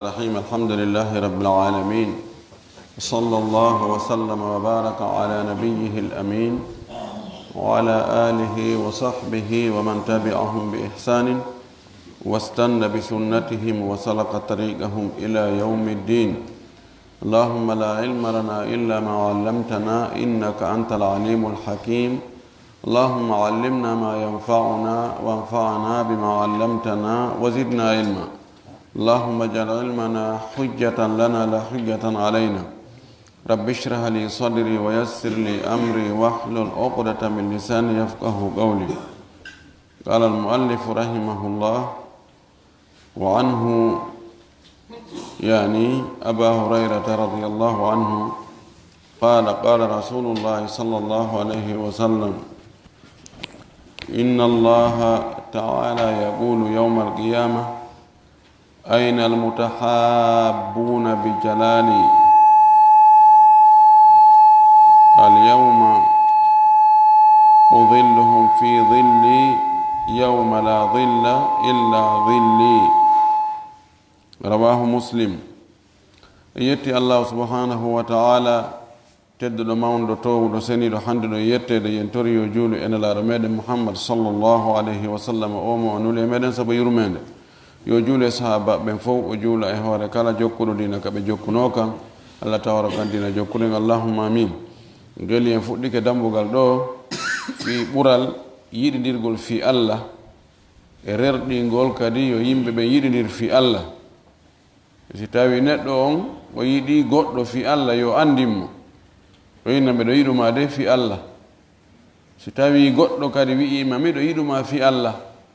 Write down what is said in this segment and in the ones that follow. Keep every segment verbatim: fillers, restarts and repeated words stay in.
الرحيم. الحمد لله رب العالمين. صلى الله وسلم وبارك على نبيه الأمين وعلى آله وصحبه ومن تبعهم بإحسان واستن بسنتهم وسلك طريقهم إلى يوم الدين. اللهم لا علم لنا إلا ما علمتنا إنك أنت العليم الحكيم. اللهم علمنا ما ينفعنا وانفعنا بما علمتنا وزدنا علما. اللهم اجعل علمنا حجة لنا لا حجة علينا. رب اشرح لي صدري ويسر لي أمري واحلل عقدة من لساني يفقه قولي. قال المؤلف رحمه الله، وعنه، يعني أبا هريرة رضي الله عنه، قال: قال رسول الله صلى الله عليه وسلم: إن الله تعالى يقول يوم القيامة: أين المتحابون بجلالي؟ اليوم أظلهم في ظلي يوم لا ظل إلا ظلي. رواه مسلم. En yetti Allahu subhanahu wa ta'ala, tedduɗo, mawnuɗo, toowuɗo, seniiɗo, handuɗo e yetteede. Yen tori yo juulu e Nelaaɗo meɗen Muhammad sallallahu alayhi wa sallam, o mo o nuli e meɗen sabu yurmeende. Yo juulu e sahaaba ɓen fow, o juula e hoore kala jokkuɗo diina ka ɓe jokkunoo kan. Allah tawara kan diina jokkuɗen, Allahumma amin. Ngeli en fuɗɗike dambugal ɗo fii ɓural yiɗindirgol fii Allah, e rerɗingol kadi yo yimɓe ɓen yiɗindir fii Allah. Si tawii neɗɗo on o yiɗii goɗɗo fii Allah, yo anndin mo, o inna: "Miɗo yiɗu maa de fii Allah." Si tawii goɗɗo kadi wi'ii ma: "Miɗo yiɗu maa fii Allah,"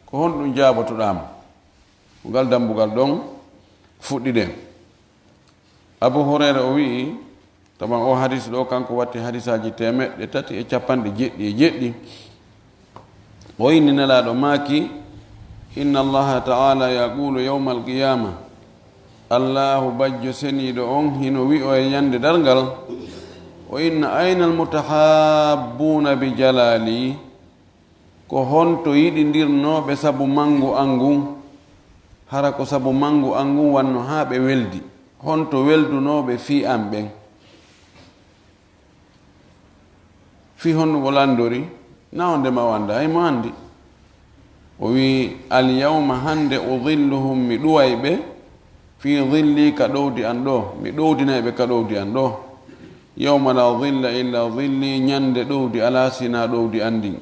ko honɗum jaabotoɗaa mo? Ko ngal dambugal ɗon fuɗɗiɗen. Abu Hurayra o wi'i, taban o hadis ɗo kanko watti hadisaaji teemeɗɗe tati e capanɗe jeɗɗi e jeɗɗi. O inni Nelaaɗo maaki: "Inna Allaha ta'ala yaqulu yawmal qiyama." Allahu bajjo seniiɗo on hino wi'o e ñande darngal, o inna: "Aynal mutahabbuna bi jalali?" Ko honto yiɗindirnooɓe sabu manngu an ngun? Hara ko sabu manngu an ngun wanno haa ɓe weldi. Honto weldunooɓe fii an ɓen? Fii honɗum o lanndori? Na on de ma o annda, hay mo anndi. O wi'i: "Al yawma, hannde, udhilluhum, mi ɗuway ɓe, fii dhilli, ka ɗowdi an ɗo, mi ɗowdinay ɓe ka ɗowdi an ɗo. Yawma la dhilla illa dhilli, ñande ɗowdi alaa si na ɗowdi an ndin."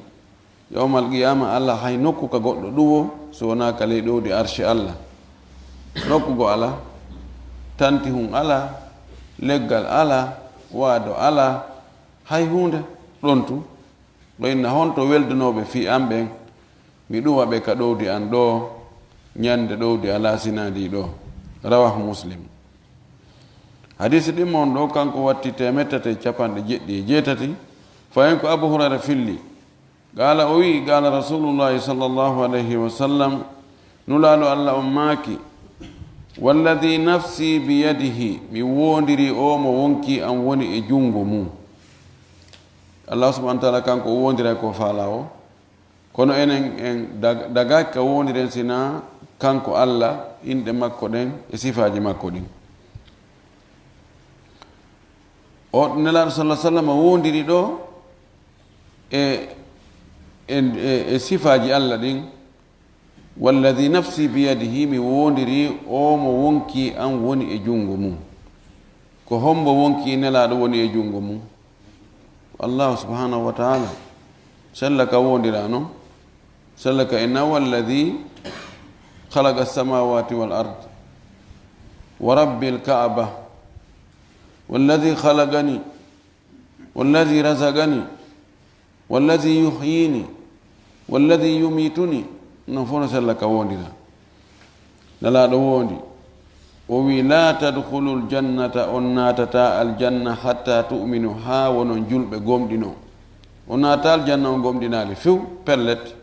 Yawmal qiyaama, alaa hay nokku ka goɗɗo ɗuwoo so wonaa ka ley ɗowdi arshi Allah. Nokku go alaa, tantihun alaa, leggal alaa, waado alaa, hay huunde ɗon tun. O inna: "Honto weldunooɓe fii an ɓen? Mi ɗuwa ɓe ka ɗowdi an ɗo, ñande ɗowdi alaa si na ndii ɗo." Rawahu Muslim. Hadiisi ɗimmo on ɗo, kanko watti teemeɗɗe tati e capanɗe jeɗɗi e jeetati. Fayin ko Abu Hurayra filli. Qaala, o wi'i, qaala Rasulullahi sallallahu alayhi wa sallam, Nulaaɗo Allah on maaki: "Walladhi nafsi biyadihi, mi woondiri o mo wonkii an woni e junngo mum." Allah subhanahu wa ta'ala kanko o woondiray ko faalaa o. Kono enen en dag-, dagaaki ka woondiren sina kanko Allah, inɗe makko ɗen e sifaaji makko ɗin. O Nelaaɗo sallallahu alaihi wasallam woondiri ɗo e, e, e, e sifaaji Allah ɗin. "Walladhi nafsi biyadihi", mi woondiri o mo wonkii an woni e junngo mum. Ko hombo wonkii Nelaaɗo woni e junngo mum? Allahu subhanahu wa ta'ala. Sella ka woondira non. Sella ka inna: "Walladhi khalaqa as-samawati wal ard, wa rabbil Ka'ba, walladhi khalaqani, walladhi razaqani, walladhi yuhyini, walladhi yumituni." Non fof no sella ka woondira. Nelaaɗo woondi, o wi: "La tadkhulul jannata, on naatata aljanna, hatta tu'minu, haa wonon julɓe gomɗino." On naatata aljanna on gomɗinaali few, pellet.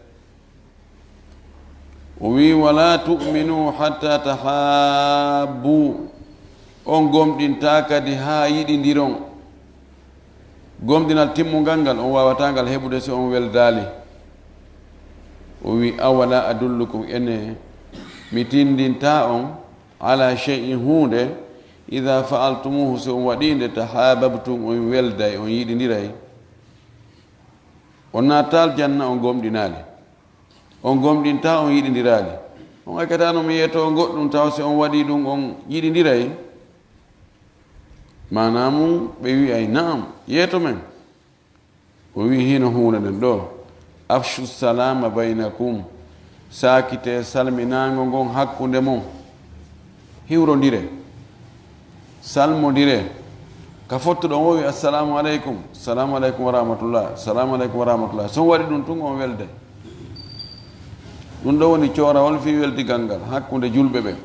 O wi: "Wala tu'minu hatta tahabbu." On gomɗintaa kadi haa yiɗindiron. Gomɗinal timmungal ngal, on waawataa ngal heɓude si on weldaali. O wi: "Awala adullukum, ene mi tindintaa on ala shay'in huunde, idha fa'altumuhu, so on waɗii nde, tahaababtum, on welday, on yiɗindiray. On naatataa aljanna, on gomɗinaali. On gomɗintaa, on yiɗindiraali. On accataano mi yeetoo on goɗɗum, tawa si on waɗii ɗum, on yiɗindiray? Maanaa mum, ɓe wi'ay, "Na'am, yeeto men." O wi'i, "Hino huunde nden ɗoo. Afshu salama baynakum. Saakitee salminaango ngon hakkunde mon. Hiwrondiree. Salmondiree." Ka fottuɗon o wi'i, "Assalamu aleykum." "Salamu aleykum wa rahmatullah. Salamu aleykum wa rahmatullah." So on waɗi ɗum tun, on welday. Ɗum ɗoo woni coorawol fii weldigal ngal hakkunde julɓe ɓen.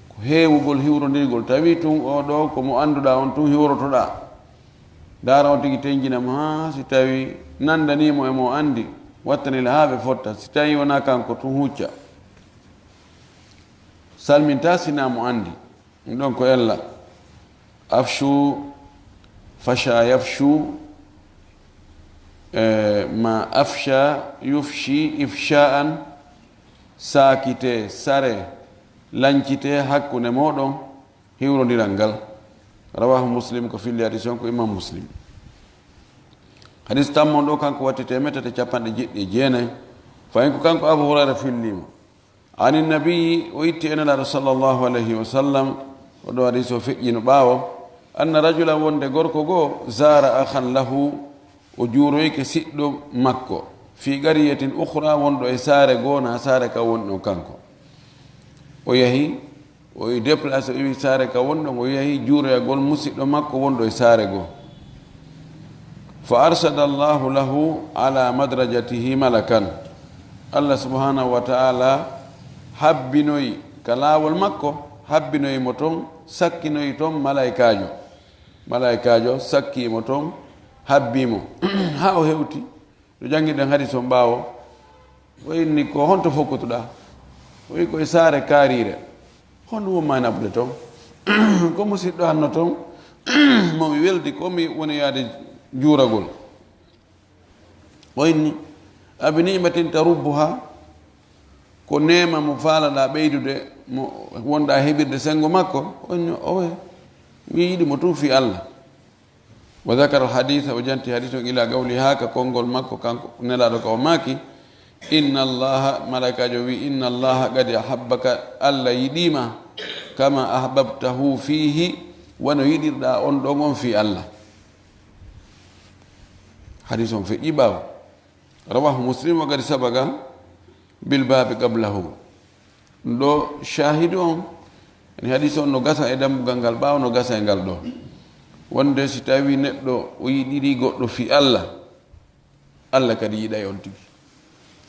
Ko heewugol hiwrondirgol, tawi tun oo ɗoo ko mo annduɗaa on tun hiwrotoɗaa. Ndaara on tigi tenjina mo, haa si tawi nanndanii mo e mo anndi, wattanila haa ɓe fotta. Si tawi wonaa kanko tun, hucca. Salmintaa si naa mo anndi. Ɗum ɗon ko ella. Afshu, fasha, yafshu, e, ma afsha, yufshi, ifsha'an, saakitee, saree, lancitee hakkunde mooɗon, hiwrondiral ngal. Rawahu Muslim, ko filli hadis on ko Imam Muslim. Hadis tammon ɗoo, kanko watti teemedde tati e capanɗe jeɗɗi e jeenayi. Fayin ko kanko Abu Hurayra filli mo. Ani Nabi, o itti e Nelaaɗo sallallahu alayhi wa sallam, o ɗoo hadis o feƴƴino ɓaawo, anna rajulan, wonde gorko goo, zaara akhan lahu, o juuroyike siɗɗo makko, fi qariyatin ukhra, wonɗo e saare goo, naa saare ka woni ɗon kanko. O yahi, o déplacé, o iwi saare ka woni ɗon, o yahi juuroyagol musiɗɗo makko wonɗo e saare goo. Fa arsada Allahu lahu ala madrajatihi malakan. Allah subhanahu wa ta'ala habbinoyi ka laawol makko, habbinoyi mo ton, sakkinoyi ton malaykaajo. Malaykaajo sakkii mo ton, habbii mo. Haa o hewti. No janngiɗen hadis on ɓaawo, o inni, "Ko honto fokkotuɗaa?" O wi'i, "Ko e saare kaariire." "Honɗum won maa naɓude ton?" "Ko musiɗɗo an no ton, mo mi weldi, ko mi woni yaade juuragol." O inni, "Abi ni'matin tarubbuha?" "Ko neema mo faalaɗaa ɓeydude, mo wonɗaa heɓirde senngo makko?" O inni, "Owe, mi yiɗi mo tun fii Allah." Wa dhakara al-haditha, o janti hadis on, ila qawli, haa ka konngol makko, kanko Nelaaɗo ka o maaki, "Inna Allaha," malaykaajo wi'i, "Inna Allaha qad ahabbaka," Allah yiɗii ma, "kama ahbabtahu fihi," wano yiɗirɗaa on ɗon on fii Allah. Hadis on feƴƴi ɓaawo. Rawahu Muslim wa qad sabaqa bil babi qablahu. Ɗo shaahidu on, yani hadis on no gasa e dambugal ngal ɓaawo, no gasa e ngal ɗo. Wonde si tawi neɗɗo o yiɗiri goɗɗo fii Allah, Allah kadi yiɗay on tigi.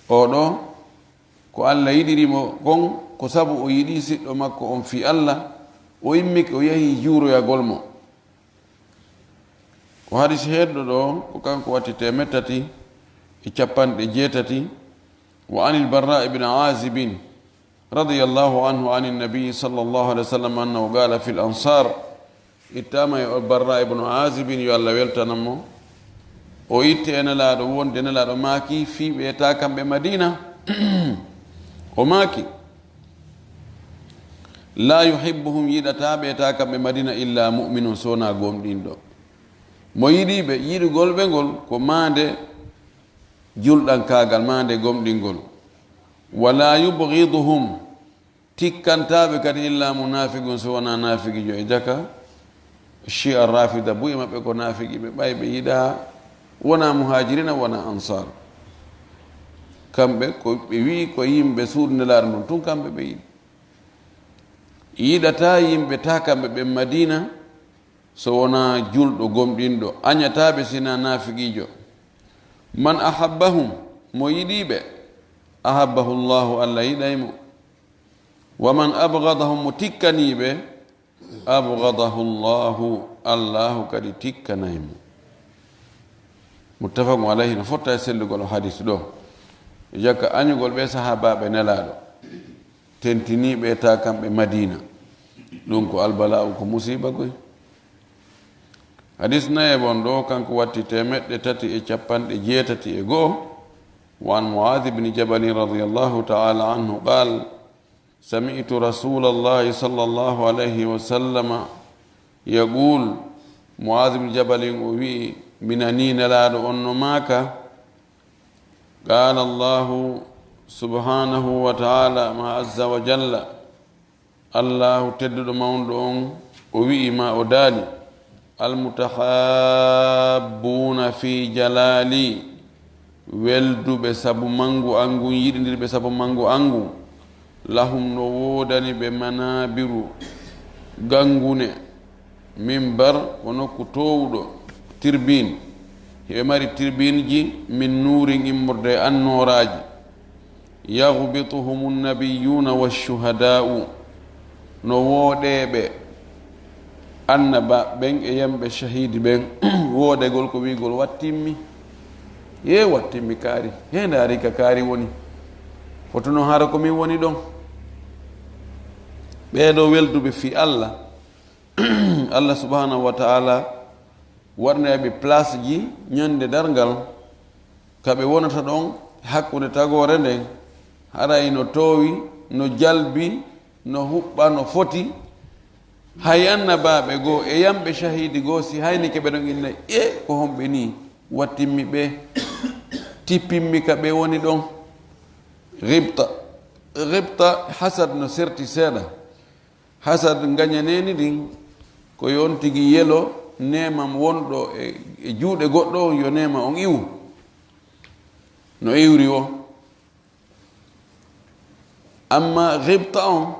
Oo ɗo, ko Allah yiɗiri mo kon, ko sabu o yiɗi siɗɗo makko on fii Allah, o immike o yahi juuroyagol mo. Ko hadis heedɗo ɗo, ko kanko watti teemeɗɗe tati e capanɗe jeetati. Wa anil Barra ibn Azibin, radiyallahu anhu, anin Nabi sallallahu alaihi wasallam, annahu qala fil ansar. Ittama e o Barra ibn Azibin, yo Allah weltanan mo. O itti e Nelaaɗo, wonde Nelaaɗo maaki fii ɓe ta kamɓe Madina. O maaki, "La yuhibbuhum," yiɗataa ɓe ta kamɓe Madina, "illa mu'minun," so wonaa gomɗinɗo. Mo yiɗi ɓe, yiɗugol ɓe ngol ko maande julɗankaagal, maande gomɗingol. "Wala yubghiduhum," tikkantaaɓe kadi, "illa munafiqun," so wonaa naafigiijo. E jaka, Shia Rafida buy maɓɓe ko naafiqiiɓe, ɓay ɓe yiɗaa, wonaa muhajirina, wonaa ansar. Kamɓe ko ɓe wi'i ko yimɓe suudu Nelaaɗo ndun, tun kamɓe ɓe yiɗi. Yiɗataa yimɓe ta kamɓe ɓen Madina, so wonaa julɗo gomɗinɗo, añataa ɓe si wonaa naafiqiijo. "Man ahabbahum," mo yiɗi ɓe, "ahabbahu Allahu," Allah yiɗay mo. "Wa man abghadahum," mo tikkanii ɓe, "abghadahu Allahu," Allahu kadi tikkanay mo. Muttafaqun alayhi, no fotta e sellugol o hadis ɗo. E jaka añugol ɓe sahaabaaɓe Nelaaɗo, tentiniiɓe e ta kamɓe Madina. Ɗum ko albala'u, ko musiiba koy. Hadis naye won ɗo, kanko watti teemeɗɗe tati e capanɗe jeetati e go'o. Wa an Mu'adh ibn Jabal radiyallahu ta'ala anhu qal, سمعت رسول الله صلى الله عليه وسلم يقول. Mu'aaz ibn Jabalin o wi'i, mi nanii Nelaaɗo on no maaka, قال الله سبحانه وتعالى ما عز وجل. Allaahu tedduɗo mawnɗo on, o wi'i ma o daali, المتحابون في جلالي, welduɓe sabu manngu an ngun, yiɗindirɓe sabu manngu an ngun, لهم no woodani ɓe منابر, ganngune, منبر ko nokku toowuɗo, tribune, hiɓe mari tribuneji, من نور immorde e annooraaji, يغبطهم النبيون والشهداء, no wooɗeeɓe annabaaɓe ɓen e yamɓe cahiidi ɓen. Wooɗegol ko wi'ugol wattimmi, yee wattimmi kaari, hee ndaari ka kaari woni, fotu non hara ko min woni ɗon. Ɓee ɗoo welduɓe fii Alla, Alla subhanahu wa ta'ala waɗnoya ɓe place ji ñande darngal, ka ɓe wonata ɗon hakkunde tagoore nden, haray no toowi, no jalbi, no huɓɓa, no foti. Hay annabaaɓe goo e yamɓe cahiidi goo, si haynike ɓe ɗon inna, e ko homɓe nii wattimmi ɓe, tippimmi ka ɓe woni ɗon. Gibta, gibta, hasad no serti seeɗa. Hasad ngañaneeni ndin, ko yo on tigi yelo neema wonɗo e, e juuɗe goɗɗo on, yo neema on iwu. No iwri o. Amma gibta on,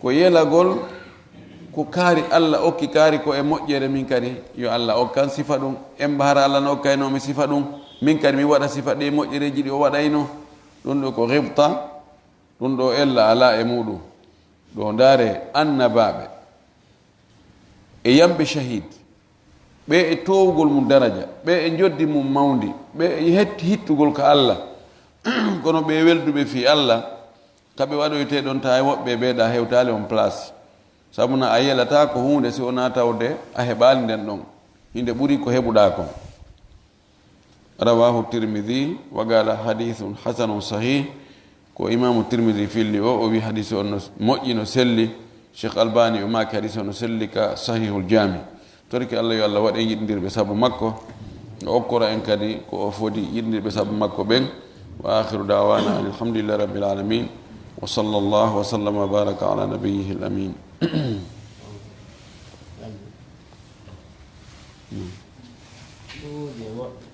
ko yelagol ko kaari Alla okki kaari ko e moƴƴere, min kadi yo Alla okkan sifa ɗum. Emba hara Alla no okkayno mi sifa ɗum, min kadi mi waɗa sifa ɗe moƴƴereeji ɗi o waɗayno. Ɗum ɗo ko gibta. Ɗum ɗo ella alaa e muuɗum. Ɗo ndaare annabaaɓe e yamɓe cahiid, ɓe e toowugol mum daraja, ɓe e njoddi mum mawndi, ɓe e het-, hittugol ka Alla. Kono ɓe welduɓe fii Alla, ka ɓe waɗoytee ɗon, tawa e woɓɓe ɓe ɗa hewtaali on place. Sabu na a yelataa ko huunde si wonaa tawde a heɓaali nden ɗon. Hinde ɓuri ko heɓuɗaa kon. Rawaahu Tirmidi wa qaala hadiisun hasanun sahiih. Ko Imaamu Tirmidi filli o, o wi hadiisi on no moƴƴi, no selli. Cheikh Albani o maaki hadiisi on no selli ka Sahihul Jaami. Torki Allah, yo Allah waɗ en yiɗindirɓe sabu makko, o okkora en kadi ko o fodi yiɗindirɓe sabu makko ɓen. Wa aakhiru da'waana anil hamdulillahi rabbil aalamiin. Wa sallallaahu wa sallama wa baaraka alaa nabiyyihil amiin. Ɗuuɗi e woɗɓe,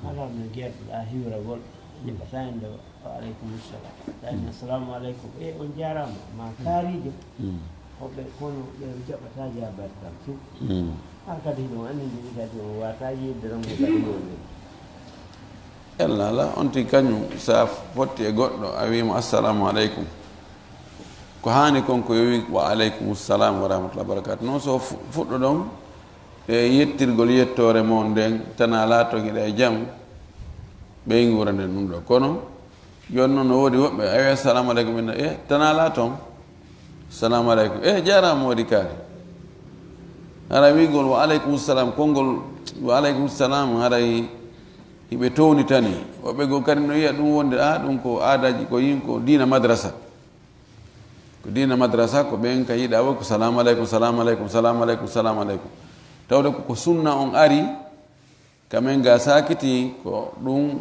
kala no jeertoɗaa hiwragol, njiɗɗata hannde o, "Wa aleykum salam." Tawi, "Assalamu aleykum." "E, on jaaraama." Ma kaarijo, hoɓɓe kono ɓe jaɓataa jaabaade kam fuu. Haa kadi hiɗon anndi ndi kadi on waata yiide rongo kadi wonde. Ella ala, on tigi kañum, so a fotti e goɗɗo, a wii mo, "Assalamu aleykum." Ko haani kon ko yo wii, "Wa aleykum salam wa rahmatullahi wa barakatuh." Noon so fu-, fuɗɗoɗon e yettirgol yettoore mon nden, tan alaa ton hiɗa e jam, ɓeynguure nden ɗum ɗo. Kono jooni noon no woodi woɓɓe, a wii, "Assalamu aleykum," ɓe nna, "E, tan alaa ton." "Assalamu aleykum." "E, jaaraama moodi kaari." Hara wiigol, "Wa aleykum salam," konngol, "Wa aleykum salam," haray hiɓe townitani. Woɓɓe goo kadi no yiya ɗum wonde, "A, ɗum ko aadaaji, ko yin ko diina madrasa." Ko diina madrasa, ko ɓen ka yiɗa wo ko, "Salamu aleykum, salamu aleykum, salamu aleykum, salamu aleykum." Tawde ko, ko sunna on ari, ka men ga saakiti, ko ɗum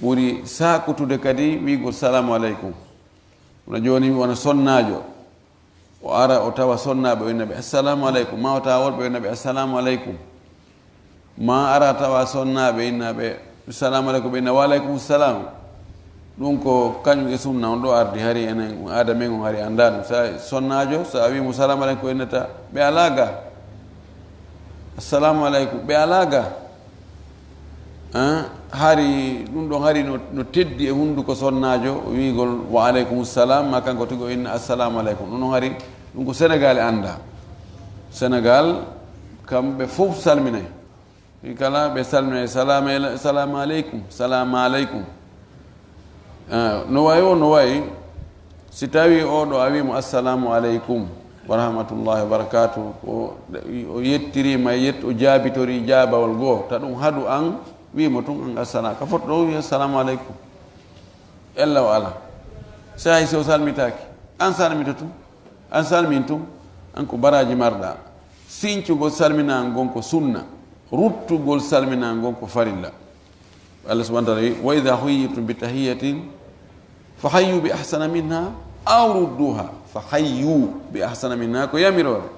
ɓuri saakutude kadi wiigol, "Salamu aleykum." Wona jooni, wona sonnaajo, o ara o tawa sonnaaɓe o inna ɓe, "Assalamu aleykum," ma o tawa worɓe o inna ɓe, "Assalamu aleykum." Ma ara tawa sonnaaɓe inna ɓe, "Assalamu aleykum," ɓe inna, "Wa aleykum salam." Ɗum ko kañum e sunna on ɗo ardi, hari enen aada men on hari annda ɗum. Sa sonnaajo, sa a wii mo, "Salamu aleykum," ko innata, "Ɓe alaa ga." "Assalamu aleykum," "Ɓe alaa ga." Ah, hari ɗum ɗon hari no, no teddi e hunnduko sonnaajo, o wiigol, "Wa aleykum salam," ma kanko tigi o inna, "Assalamu aleykum." Ɗum ɗon hari, ɗum ko Senegaali annda. Senegaal, kamɓe fof salminay. Ɓe kala ɓe salminay, "Salama ele-, salama aleykum, salama aleykum." Ah, no wayi o, no wayi, si tawi oɗo a wii mo, "Assalamu aleykum wa rahmatullahi wa barakatuh," o, o yettirima, yet-, o jaabitori jaabawol goo, ta ɗum haɗu an, wii mo tun an, "Assalamu," ka foto ɗo wii, "Assalamu aleykum." Ella o ala. Sa hay si o salmitaaki. An salmito tun, an salmin tun, an ko baraji marɗa. Sincugol salminaango ngon ko sunna, ruttugol salminaango ngon ko farilla. Allah subhanahu wa ta'ala wi, "Wa idha huyitum bi tahiyatin fa hayyu bi ahsana minha aw rudduha fa hayyu bi ahsana minha." Ko yamiroore.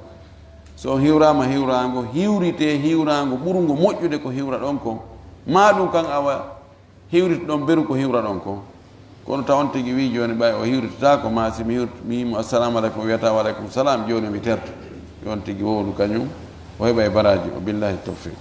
So on hiwrama hiwrango, hiwrite hiwrango ɓurungo moƴƴude ko hiwraɗon kon. Ma ɗum kan awa hiwritoɗon beru ko hiwraɗon kon. Kono taw on tigi wi jooni ɓay o hiwritataako, ma si mi hiwrit-, mi yimo assalamu aleykum, o wiyata wa aleykum salam, jooni mi terto. Yo on tigi wowlu kañum, o heɓa e baraji o. Billahi tawfiq.